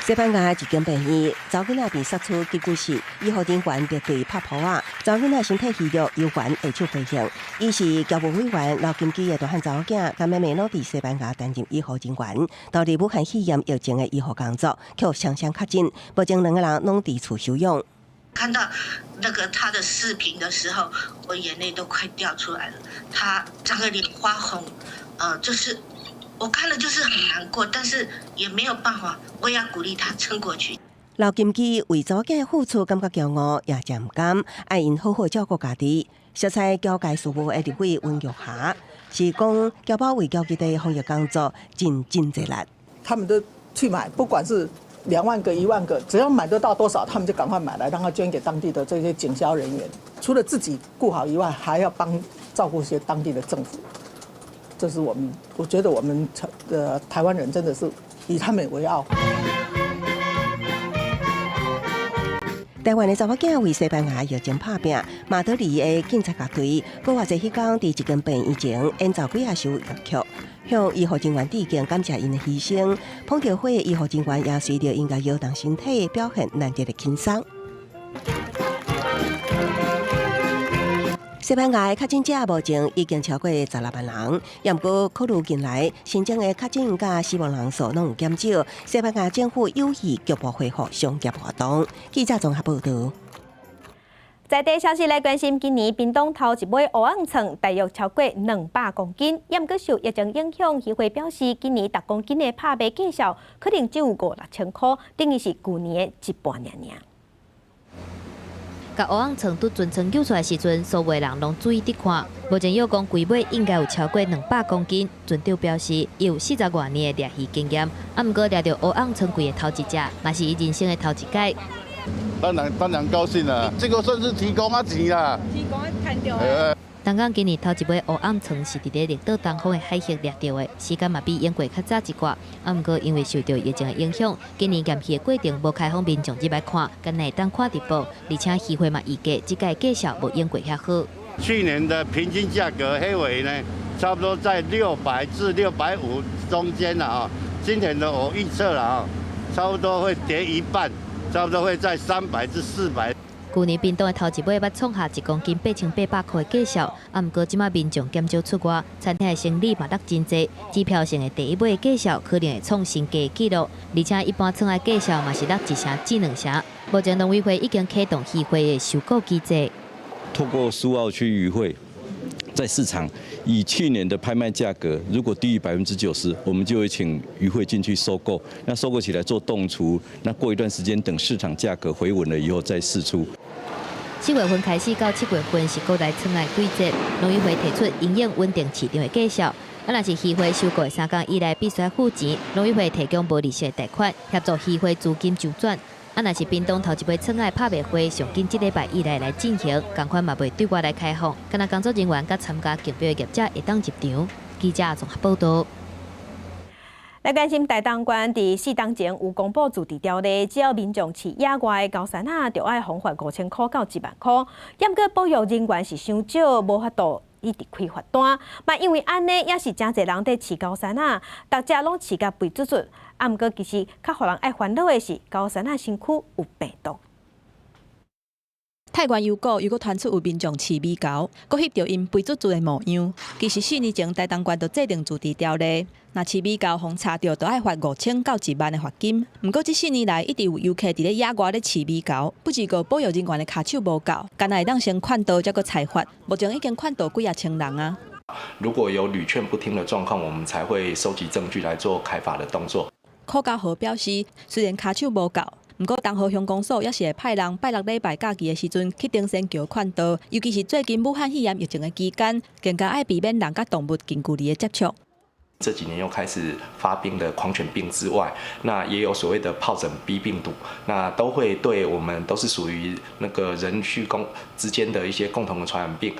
西班牙一間病院，查某囡仔被殺出急救室，醫護人員列隊拍噗仔，查某囡仔身體虛弱，猶原下手回應。伊是僑務委員劉金基的大漢查某囝，佮妹妹攏佇西班牙擔任醫護人員，投入武漢肺炎疫情的醫護工作，卻雙雙確診，目前兩個人攏佇厝休養。看到那個他的視頻的時候，我眼淚都快掉出來了。他整個臉發紅，就是。我看了就是很難過，但是也沒有辦法，我也要鼓勵他撐過去。劉金基為查某囝付出感覺驕傲，也真毋甘，愛𪜶好好照顧家己。熟悉僑界事務的立委溫玉霞是講，僑胞為僑基的防疫工作盡真濟力。他們都去買，不管是2萬個、1萬個，只要買得到多少，他們就趕快買來，讓他捐給當地的這些警消人員。除了自己顧好以外，還要幫照顧一些當地的政府。這是我們，我覺得我們台灣人真的是以他們為傲。台灣的查某囝為西班牙疫情拍拚，馬德里的警察局隊，閣偌濟彼工佇一間病院前演奏幾仔首樂曲，向醫護人員致敬，感謝𪜶的犧牲。捧著花的醫護人員也隨著音樂搖動身體，表現難得的輕鬆。西班牙的確診者目前已經超過16萬人，也毋過考慮近來新增的確診佮死亡人數攏有減少。西班牙政府有意局部恢復商業活動。記者綜合報導。在地消息來關心，今年屏東頭一尾蚵仔鯧大約超過200公斤，也毋過受疫情影響，漁會表示今年逐公斤的拍賣價數可能只有5、6千箍，等於是舊年的一半爾爾。共蚵仔鯧拄船艙救出來時陣，所有人攏注意佇看。目前約講規尾應該有超過200公斤。船長表示，伊有40外年的獵魚經驗，啊，毋過掠著蚵仔鯧櫃的頭一隻，嘛是伊人生的頭一擺。當然高興啦，這個算是提供啊錢啦。提供賺著。東港今年頭一尾蚵仔鯧是佇咧綠島東方的海域掠著的，時間嘛比往過較早一寡。啊，毋過因為受著疫情的影響，今年驗魚的過程無開放民眾入來看，干焦會當看直播，而且漁會嘛預計這屆價數無往過遐好。去年的平均價格黑鮪呢，差不多在600至650中間啦啊。今年的我預測啦啊，差不多會跌一半，差不多會在300至400。舊年屏東的頭一尾捌創下1公斤8800箍的價數，啊，毋過這馬民眾減少出外，餐廳的生意嘛落真濟，指標性的第一尾價數可能會創新低紀錄，而且一般創的價數嘛是落1成至2成。目前農委會已經啟動漁會的收購機制，透過蘇澳區漁會在市場以去年的拍賣價格，如果低於90%，我們就會請漁會進去收購。那收購起來做凍儲，那過一段時間等市場價格回穩了以後再釋出。4月份開始到7月份是國內春愛季節，農漁會提出因應穩定市場的介紹。啊，若是漁會收購的3工以內必須付錢，農漁會提供無利息的貸款，協助漁會資金周轉。啊，若是屏東頭一批春愛拍賣會，上緊這禮拜以來來進行，仝款嘛袂對外來開放，干焦工作人員佮參加競標的業者會當入場。記者綜合報導。來關心台東縣佇4冬前有公布自治條例，只要民眾飼野外的猴硯仔，就愛予罰5000箍到1萬箍。毋過保育人員是傷少，無法度一直開罰單。嘛，因為按呢，也是誠濟人佇飼猴硯仔，逐隻攏飼甲肥嘟嘟。啊，毋過其實較予人愛煩惱的是，猴硯仔身軀有病毒。泰原油股又閣傳出有民眾飼米猴，閣翕著𪜶肥嘟嘟的模樣。其實4年前，台東縣就制定自治條例，若飼米猴予查著，就愛罰5000到1萬的罰金。毋過這4年來，一直有遊客佇咧野外咧飼米猴，不只個保育人員的跤手無夠，干焦會當先勸導，才閣裁罰。目前已經勸導幾仔千人啊。如果有屢勸不聽的狀況，我們才會收集證據來做開罰的動作。柯家豪表示，雖然跤手無夠，毋過東河鄉公所也是會派人拜六禮拜假期的時陣去登山橋勸導，尤其是最近武漢肺炎疫情的期間，更加愛避免人佮動物近距離的接觸。這幾年又開始發病的狂犬病之外，那也有所謂的疱疹 B 病毒，那都會對我們都是屬於那個人畜共之間的一些共同的傳染病。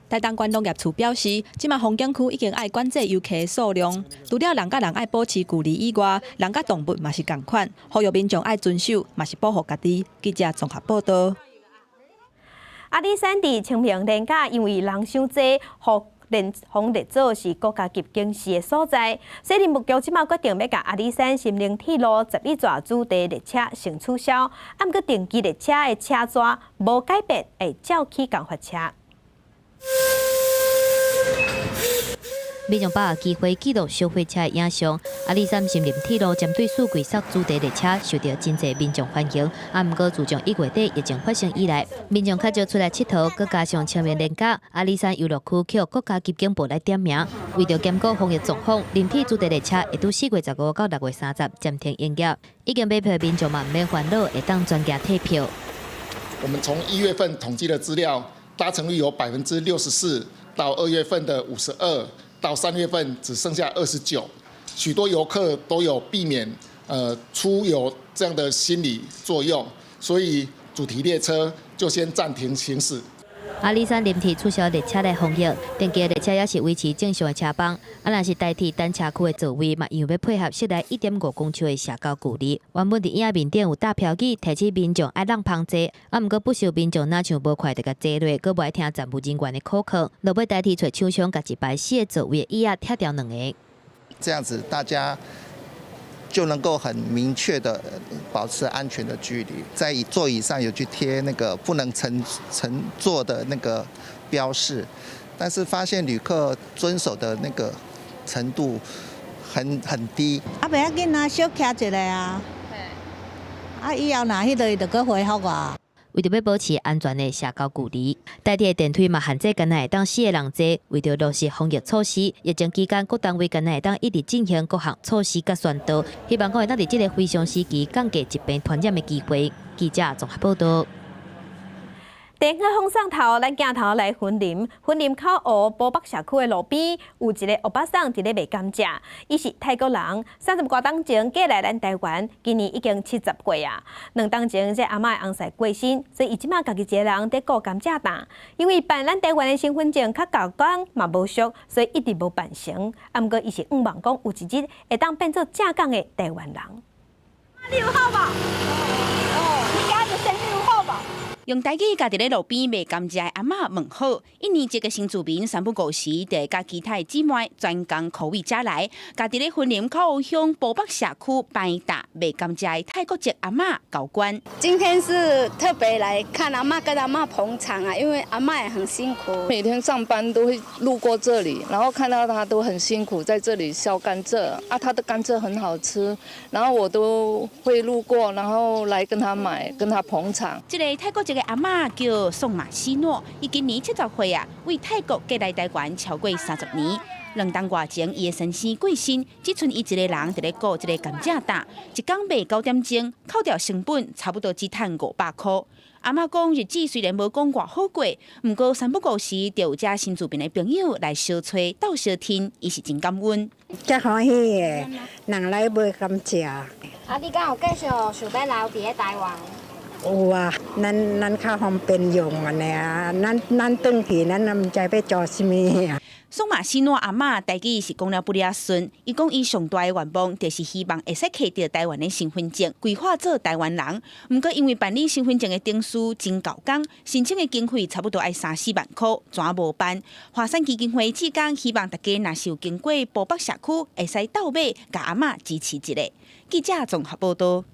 台東縣農業處表示，這馬風景區已經愛管制遊客的數量，除了人佮人愛保持距離以外，人佮動物嘛是仝款，呼籲民眾愛遵守，嘛是保護家己。記者綜合報導。阿里山佇清明連假，因為人傷濟，予連封列做是國家級警示的所在。所以林務局這馬決定欲共阿里山森林鐵路11座主題列車先取消，啊，毋過定期列車的車座無改變，會照起工發車。民眾把握機會記錄小火車的影像。阿里山森林鐵路針對四季雪主題列車受到真濟民眾歡迎。啊，毋過自從1月底疫情發生以來，民眾較少出來𨑨迌，閣加上清明連假，阿里山遊樂區予國家級警報來點名，為著兼顧防疫狀況，林鐵主題列車會拄4月15到6月30暫停營業。已經買票的民眾嘛毋免煩惱，會當專寄退票。我們從1月份統計的資料，搭乘率有64%，到2月份的52。到3月份只剩下29，許多遊客都有避免出遊這樣的心理作用，所以主題列車就先暫停行駛。阿里山林鐵取消列車來防疫，定期列車也是維持正常的車班。啊，若是台鐵等車區的座位嘛，因為欲配合室內1.5公尺的社交距離。原本佇椅面頂有貼標語，提醒民眾愛讓旁坐。啊，毋過不少民眾若像無快就共坐落，閣無愛聽站務人員的口課。落尾台鐵揣廠商共一排四个座位的椅仔拆掉兩個。這樣子大家就能夠很明確的保持安全的距離，在座椅上有去貼那個不能乘坐的那個標示，但是發現旅客遵守的那個程度很低。啊，袂要緊啊，小徛一下啊。啊，以後若彼個伊就閣恢復啊。為著欲保持安全的社交距離，台鐵電梯嘛限制干焦會當四个人坐。為著落實防疫措施，疫情期間各單位干焦會當一直進行各項措施佮宣導，希望講會當佇這个非常時期降低疾病傳染的機會。記者綜合報導。電話放送頭，咱鏡頭來雲林，雲林口湖埔北社區的路邊有一个歐巴桑佇咧賣甘蔗，伊是泰國人，30外冬前過來咱台灣，今年已經70歲啊。2冬前這阿嬤的翁婿過身，所以伊這馬家己一个人佇顧甘蔗擔。因為辦咱台灣的身份證較厚工嘛無俗，所以一直無辦成。啊，毋過伊是向望講有一日會當變做正港的台灣人。你有好無？哦，你今日生日有好無？用台語共佇咧路邊賣甘蔗的阿嬤問好。印尼籍的新住民三不五時，就會佮其他的姊妹專工苦位遮來，共佇咧雲林口湖鄉埔北社區擺擔賣甘蔗的泰國籍阿嬤交關。今天是特別來看阿嬤，跟阿嬤捧場啊，因為阿嬤也很辛苦。每天上班都會路過這裡，然後看到她都很辛苦，在這裡削甘蔗啊，她的甘蔗很好吃，然後我都會路過，然後來跟她買，跟她捧場。這个泰國籍這个阿嬤叫宋馬西諾，伊今年70歲啊，為泰國過來台灣超過30年。2冬外前，伊的先生過身，只賰伊一個人佇咧顧這个甘蔗擔，一工賣9點鐘，扣掉成本，差不多只趁500箍。阿嬤講，日子雖然無講偌好過，毋過三不五時就有遮新住民的朋友來相揣鬥相挺，伊是真感恩。足歡喜的，人來買甘蔗。啊，你敢有繼續想欲留佇咧台灣？有啊，咱較方便用按呢啊，咱轉去，咱也毋知欲做啥物啊。宋馬西諾阿嬤台語是講了不了順，伊講伊上大的願望就是希望會使摕著台灣的身份證，歸化做台灣人。毋過因為辦理身份證的程序真猴工，申請的經費差不多愛三四萬箍，怎無辦？華山基金會志工希望大家若是有經過埔北社區，會使鬥馬共阿嬤支持一下。記者綜合報道。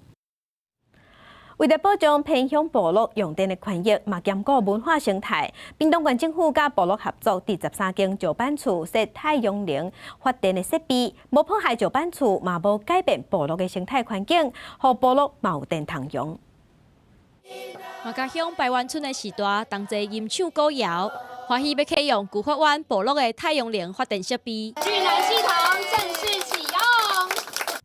為著保障偏鄉部落用電的權益，嘛兼顧文化生態，屏東縣政府佮部落合作，佇13間石板厝設太陽能發電的設備，無破壞石板厝，嘛無改變部落的生態環境，予部落嘛有電通用。馬家鄉排灣村的時代，同齊吟唱歌謠，歡喜欲啟用舊法灣部落的太陽能發電設備。聚能系統正式啟用。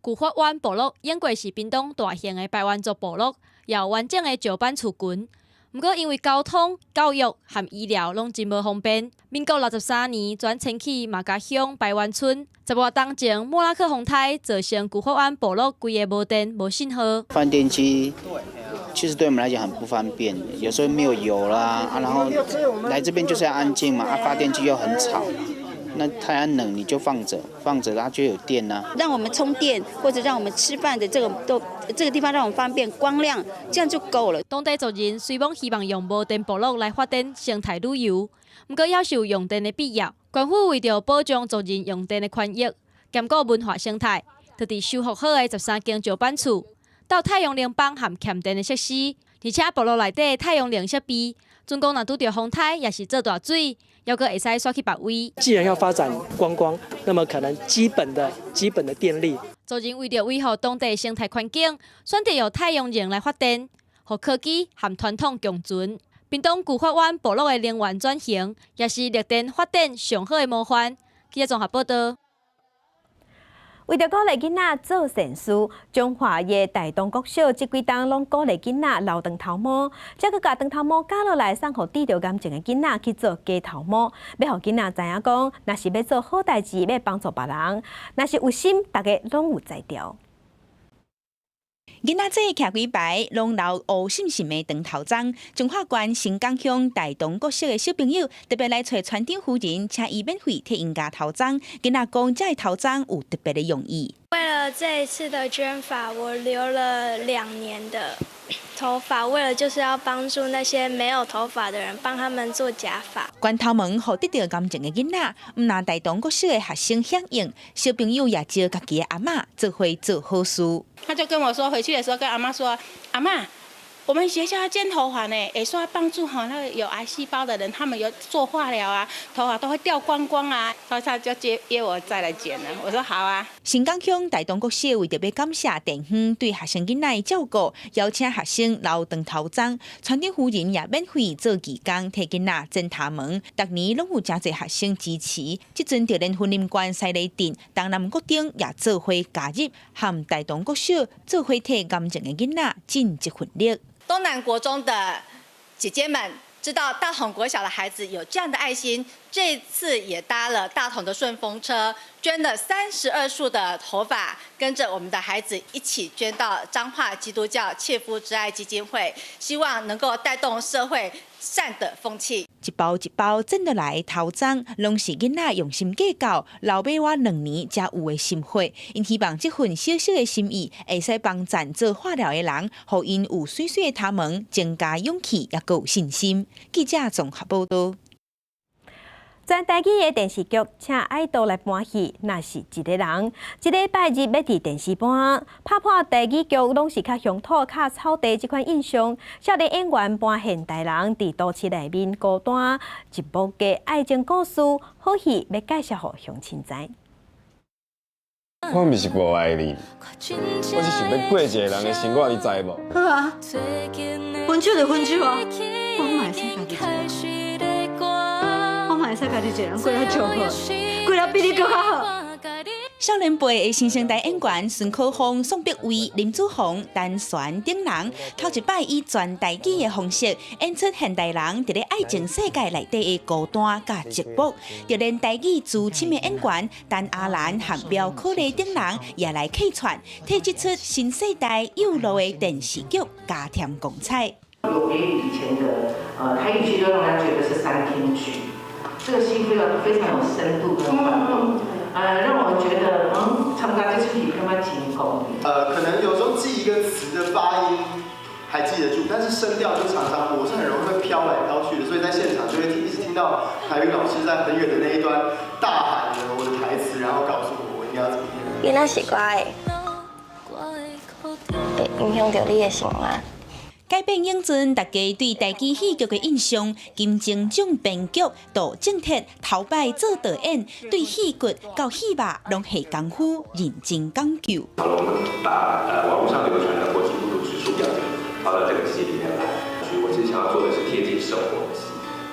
舊法灣部落應過是屏東大型的排灣族部落。有完整的石板厝群，毋過因為交通、教育和醫療攏真無方便。民國63年轉遷去馬家鄉排灣村，10外冬前莫拉克風颱造成舊法灣部落規个無電無信號。發電機其實對我們來講很不方便，有時候沒有油啦，啊，然後來這邊就是要安靜嘛，啊，發電機又很吵。那太陽能你就放着，放着它就有電啦。讓我們充電或者讓我們吃飯的這個都這個地方讓我們方便光亮，這樣就夠了。當地族人雖罔希望用無電部落來發展生態旅遊，毋過猶是有用電的必要。縣府為著保障族人用電的權益，兼顧文化生態，就佇修復好的13間石板厝，鬥太陽能板和慳電的設施，而且部落內底太陽能設備，準講若拄著風颱，抑是做大水，猶閣會使徙去別位。既然要發展觀光，那麼可能基本的電力。族人為著維護當地生態環境，選擇用太陽能來發電，予科技和傳統共存。屏東舊法灣部落的能源轉型，也是綠電發展上好的模範。記者綜合報道。為著鼓勵囡仔做善事，彰化的大同國小這幾冬攏鼓勵囡仔留長頭毛，才閣共長頭毛絞落來送予得著癌症的囡仔去做假頭毛，欲予囡仔知影講，若是欲做好代誌，欲幫助別人，若是有心，大家攏有才調。囡仔仔徛幾排，攏留烏滲滲的長頭鬃。彰化縣新港鄉大同國小的小朋友特別來揣村長夫人，請伊免費替𪜶鉸頭鬃。囡仔講，這个頭鬃有特別的用意。為了這一次的捐髮，我留了2年的頭髮，為了就是要幫助那些沒有頭髮的人，幫他們做假髮。捐頭毛予得著癌症的囡仔，毋但大同國小的學生響應，小朋友也招家己的阿嬤做伙做好事。他就跟我說，回去的時候跟阿嬤說，阿嬤，我們學校要捐頭髮呢，也說要幫助哈那個有癌細胞的人，他們有做化療啊，頭髮都會掉光光啊，所以他就接約我再來剪了。我說好啊。新港鄉大同國小為著欲感謝地方對學生囡仔的照顧，邀請學生留長頭鬃，村長夫人也免費做義工，替囡仔剪頭毛。逐年攏有誠濟學生支持，這陣就連雲林縣西螺鎮東南國中也做伙加入，和大同國小做伙替癌症的囡仔盡一份力。東南國中的姐姐們知道大同國小的孩子有這樣的愛心，這次也搭了大同的順風車，捐了32束的頭髮，跟着我們的孩子一起捐到彰化基督教切膚之愛基金會，希望能夠帶動社會善的風氣。一包一包剪落來的頭鬃，攏是囡仔用心計較，留欲倚2年才有的心血。𪜶希望這份小小的心意，會使幫贊做化療的人，予𪜶有媠媠的頭毛，增加勇氣，猶閣有信心。記者綜合報道。全台語的電視劇，請愛豆來搬戲，若是一个人，這禮拜日欲佇電視播，拍破台語劇攏是較鄉土、較草地這款印象。少年演員扮現代人，佇都市內面孤單一幕的愛情故事，好戲欲介紹予鄉親知。我毋是無愛你，我是想欲過一個人的生活，你知無？好啊，分手就分手啊，我嘛會使家己一個人，我嘛會使家己一個人過得足好，過得比你閣較好。少年輩的新生代演員孫可芳、宋碧薇、林子閎、陳璇等人，頭一擺以全台語的方式演出現代人佇咧愛情世界內底的孤單佮寂寞。就連台語資深的演員陳阿蘭和苗可麗等人也來客串，替這齣新世代幼路的電視劇加添光彩。有別於以前的台語劇，都讓人家覺得是三廳劇，這個戲非常非常有深度跟寬度。讓我覺得，參加這齣戲感覺真功。可能有時候記一個詞的發音還記得住，但是聲調就常常我是很容易會飄來飄去的，所以在現場就會一直聽到台語老師在很遠的那一端大喊着我的台詞，然後告訴我我應該要怎麼念。囡仔是我的，會影響著你的生活。改變影陣大家對台語戲劇的印象，金鐘獎編劇杜正鐵頭擺做導演，對戲骨到戲肉攏下功夫，認真講究。好了，我們把網絡上流傳的國際孤獨指數表格放到這個戲裡面來。所以我其實想要做的是貼近生活的戲，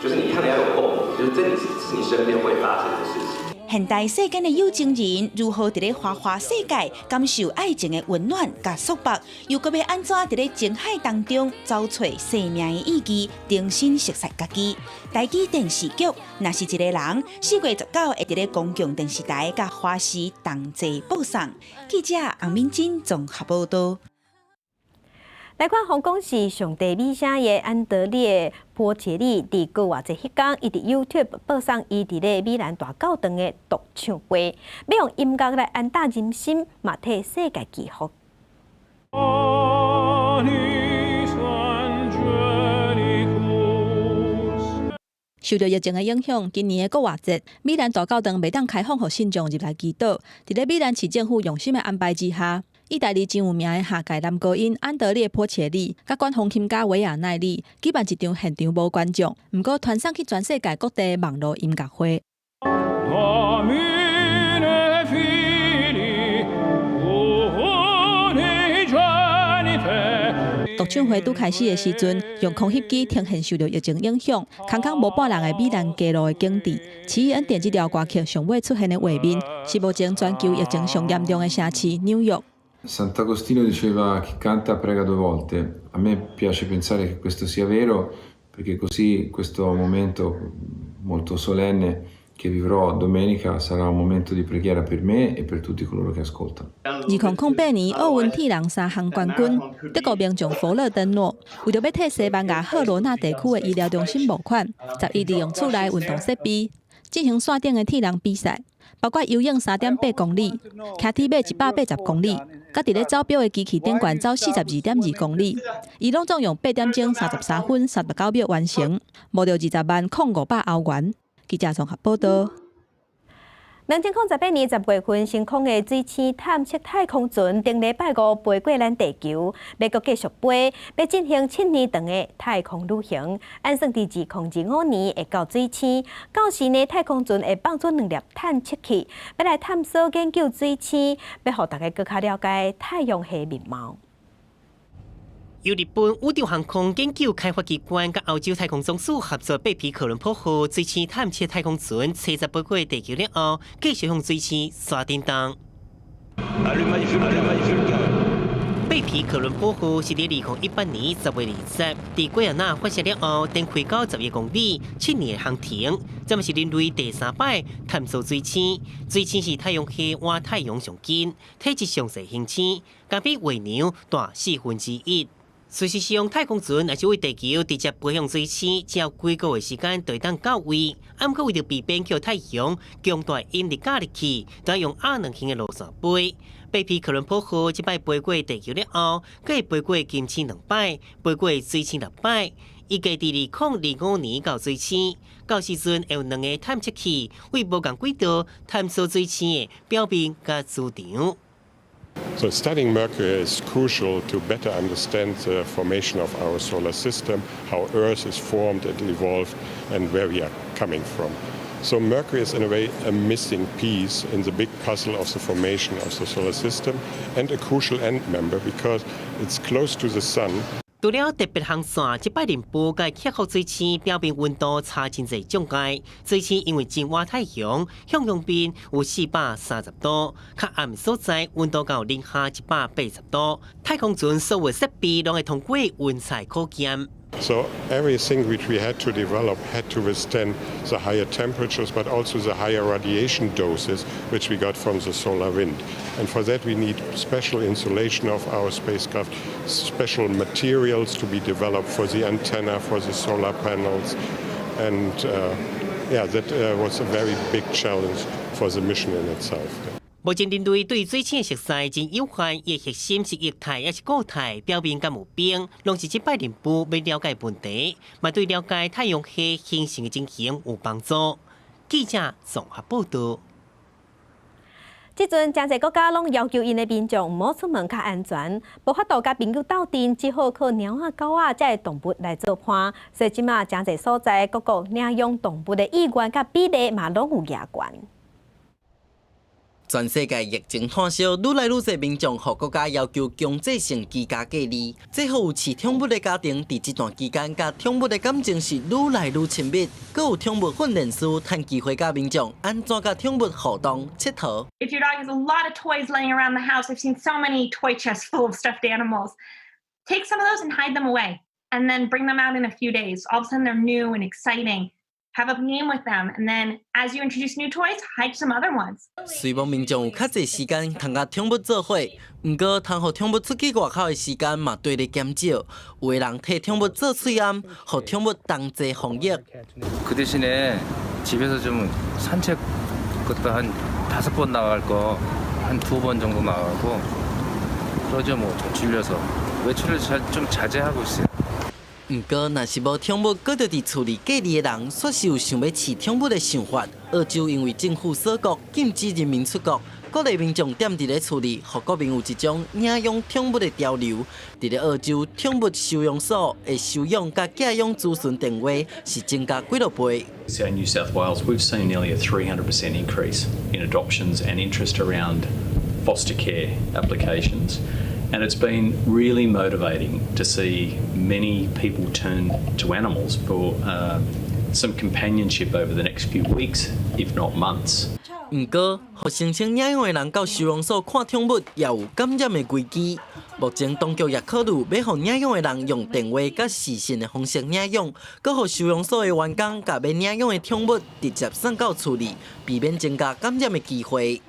就是你看了要有共鳴，就是這你是你身邊會發生的事情。現代世間的有情人如何佇咧花花世界感受愛情的溫暖佮束縛，又閣欲按怎佇咧情海當中找揣生命的意義，重新熟悉家己。台語電視劇《若是一个人》，4月19會佇咧公共電視台佮華視同齊播送。記者洪敏珍綜合報導。來看，香港是上帝美聲的安德烈波切利，佇復活節彼工，伊佇 YouTube 播送伊佇咧米蘭大教堂的獨唱會，欲用音樂來安撫人心，嘛替世界祈福。受著疫情的影響，今年的復活節，米蘭大教堂袂當開放予信眾入來祈禱。佇咧米蘭市政府用心的安排之下，意大利真有名的下界男高音安德烈·波切利，佮管風琴家維亞奈里舉辦一場現場無觀眾，毋過傳送去全世界各地網路音樂會。獨唱會拄開始的時陣，用空翕機呈現受著疫情影響，空空無半人的米蘭街路的景致。奇異恩典這條歌曲上尾出現的畫面，是目前全球疫情上嚴重的城市紐約。 Sant'Agostino diceva chi canta prega due volte. A me piace pensare che questo sia vero perché così questo momento molto solenne che vivrò domenica sarà un momento di preghiera per me e per tutti coloro che ascoltano. 2008年奧運鐵人三項冠軍德國名將弗勒登諾，為著欲替西班牙赫羅納地區的醫療中心募款，11利用厝內運動設備進行線頂的鐵人比賽，包括游泳3.8公里、騎鐵馬180公里，佮佇咧走錶的機器頂懸走42.2公里，伊攏總用8點鐘33分39秒完成，募著200,500歐元。記者綜合報導。2018年10月份，升空的水星探測太空船，頂禮拜五飛過咱地球，欲閣繼續飛，欲進行7年長的太空旅行。按算佇2025年會到水星，到時呢，太空船會放出兩粒探測器，欲來探索研究水星，欲予大家閣較了解太陽系面貌。由日本宇宙航空研究開發機關佮歐洲太空總署合作，貝皮可倫坡號水星探測太空船，車載飛過地球了後，繼續向水星刷叮當。貝皮可倫坡號是佇2018年10月20日，佇圭亞那發射了後，展開到11公里，7年的航程，這嘛是人類第三擺探索水星。水星是太陽系倚太陽上近、體積上細行星，敢比月娘大1/4。事實上，太空船若是對地球直接飛向水星，只要幾個月時間就會當到位。毋過為著避免予太陽強大引力咬入去，就愛用鴨卵形的路線飛。貝皮可倫坡號這擺飛過地球了後，閣會飛過金星兩擺，飛過水星六擺。預計佇2025年到水星，到時陣會有兩个探測器對無仝軌道探索水星的表面佮磁場。 So studying Mercury is crucial to better understand the formation of our solar system, how Earth is formed and evolved, and where we are coming from. So Mercury is in a way a missing piece in the big puzzle of the formation of the solar system and a crucial end member because it's close to the sun. 除了特別航線，這擺任務共克服水星表面溫度差真濟障礙。水星因為真倚太陽，向陽面有430度，較暗所在溫度到零下180度。太空船所有設備攏會通過溫測考驗。 So everything which we had to develop had to withstand the higher temperatures, but also the higher radiation doses which we got from the solar wind. And for that we need special insulation of our spacecraft, special materials to be developed for the antenna, for the solar panels. And yeah, that was a very big challenge for the mission in itself. 目前人類對水星的熟悉真有限，伊的核心是液態抑是固態，表面敢有冰，攏是這擺任務欲了解問題，嘛對了解太陽系形成的情形有幫助。記者綜合報道。這陣誠濟國家攏要求𪜶的民眾毋好出門較安全，無法度佮朋友鬥陣，只好靠貓仔狗仔這个動物來做伴。所以這馬誠濟所在各國領養動物的意願佮比例嘛攏有加懸。全世界疫情炭燒，愈來愈濟民眾予國家要求強制性居家隔離。這予有飼寵物的家庭，佇這段期間，佮寵物的感情是愈來愈親密。閣有寵物訓練師趁機會教民眾按怎佮寵物互動、𨑨迌。 If your dog has a lot of toys laying around the house, I've seen so many toy chests full of stuffed animals. Take some of those and hide them away, and then bring them out in a few days. All of a sudden, they're new and exciting. Have a game with them, and then as you introduce new toys, hide some other ones. 雖罔民眾有較濟時間通佮寵物做伙，毋過通予寵物出去外口的時間嘛綴咧減少。有的人替寵物做喙罨，予寵物同齊防疫。 그 대신에 집에서 좀 산책 그것도 한 다섯 번 나갈 거 한 두 번 정도 나가고 그러죠. 뭐 좀 줄여서 외출을 잘 좀 자제하고 있어요. 毋過，若是無寵物，閣著佇厝裡隔離的人，煞是有想欲飼寵物的想法。澳洲因為政府鎖國，禁止人民出國，鼓勵民眾踮佇咧厝裡，予國民有一種領養寵物的潮流。佇咧澳洲，寵物收容所的收養佮寄養諮詢電話是增加幾落倍。 In New South Wales, we've seen nearly a 300% increase in adoptions and interest around foster care applications. And it's been really motivating to see many people turn to animals for some companionship over the next few weeks, if not months. 毋過，予申請領養的人到收容所看寵物，也有感染的危機。目前當局也考慮欲予領養的人用電話佮視訊的方式領養，閣予收容所的員工共欲領養的寵物直接送到厝裡，避免增加感染的機會。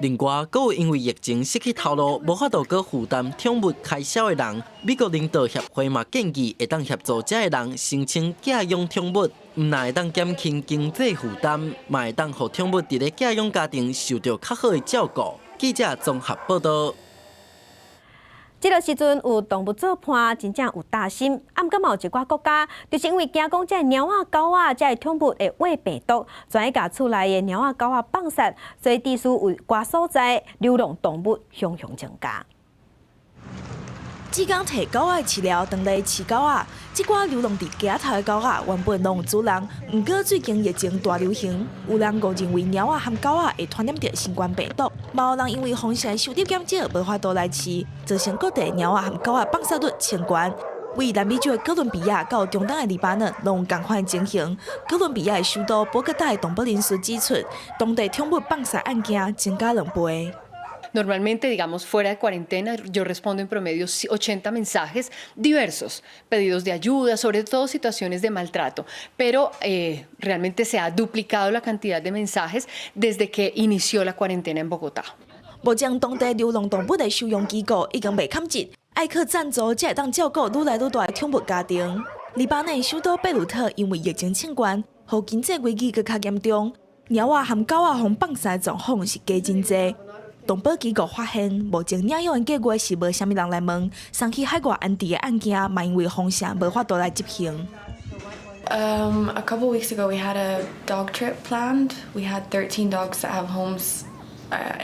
另外，閣有因為疫情失去頭路，無法度閣負擔寵物開銷的人，美國人道協會嘛建議會當協助這个人申請寄養寵物，毋但會當減輕經濟負擔，嘛會當予寵物佇咧寄養家庭受著較好的照顧。記者綜合報道。這个時陣有動物做伴，真正有擔心。啊，毋過嘛有一寡國家，就是因為驚講這貓仔狗仔這个寵物會攜病毒，專去共厝內的貓仔狗仔放殺，所以致使有寡所在流浪動物雄雄增加。只工提狗仔飼料當咧飼狗仔，這寡流浪佇街頭的狗仔原本攏有主人，毋過最近疫情大流行，有人誤認為貓仔和狗仔會傳染著新冠病毒，嘛有人因為封城收入減少，無法度來飼，造成各地貓仔和狗仔放殺率衝懸。位南美洲的哥倫比亞到中東的黎巴嫩，攏有仝款的情形。哥倫比亞的首都波哥大的動保人士指出，當地寵物放殺案件增加2倍。 Normalmente, digamos, fuera de cuarentena, yo respondo en promedio 80 mensajes diversos, pedidos de ayuda, sobre todo situaciones de maltrato, pero realmente se ha duplicado la cantidad de mensajes desde que inició la cuarentena en Bogotá. 目前當地流浪動物的收容機構已經袂堪擠，愛靠贊助才會當照顧愈來愈大的寵物家庭。黎巴嫩首都貝魯特因為疫情衝懸，予經濟危機閣較嚴重，貓仔和狗仔予放殺的狀況是加真濟。動保機構發現，目前領養的計劃是無啥物人來問，送去海外安置的案件嘛因為封城無法度來執行。 A couple weeks ago, we had a dog trip planned. We had 13 dogs that have homes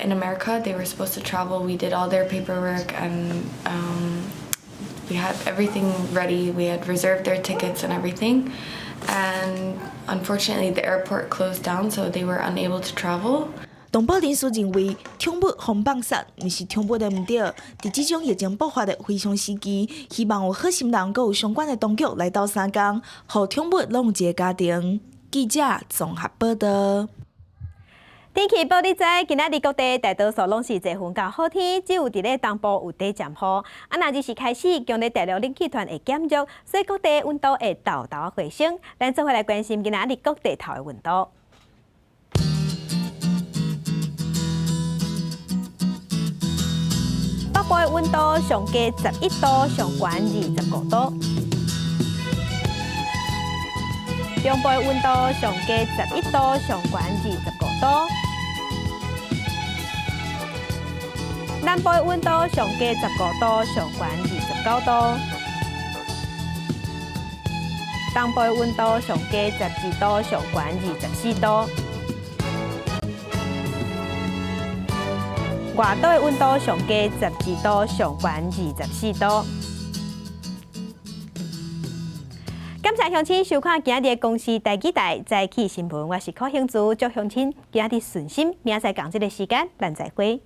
in America. They were supposed to travel. We did all their paperwork and We had everything ready. We had reserved their tickets and everything. And unfortunately, the airport closed down, so they were unable to travel. 動保人士認為，寵物予放殺，毋是寵物的毋對。佇這種疫情爆發的非常時期，希望有好心人閣有相關的當局來鬥相共，予寵物攏有一個家庭。記者綜合報道。天氣報你知，今仔日各地大多數攏是濟雲佮好天，只有佇咧東部有短暫雨。啊，若日時開始，強烈大陸冷氣團會減弱，所以各地溫度會沓沓回升。咱做伙來關心今仔日各地頭的溫度。北部的溫度上低11度，上懸25度。中部的溫度上低11度，上懸25度。南部的溫度上低15度，上懸29度。東部的溫度上低12度，上懸24度。外島的溫度上低12度，上懸24度。感謝鄉親收看今日的公視台語台早起新聞，我是柯興珠，祝鄉親今日順心，明仔載仝這个時間，咱再會。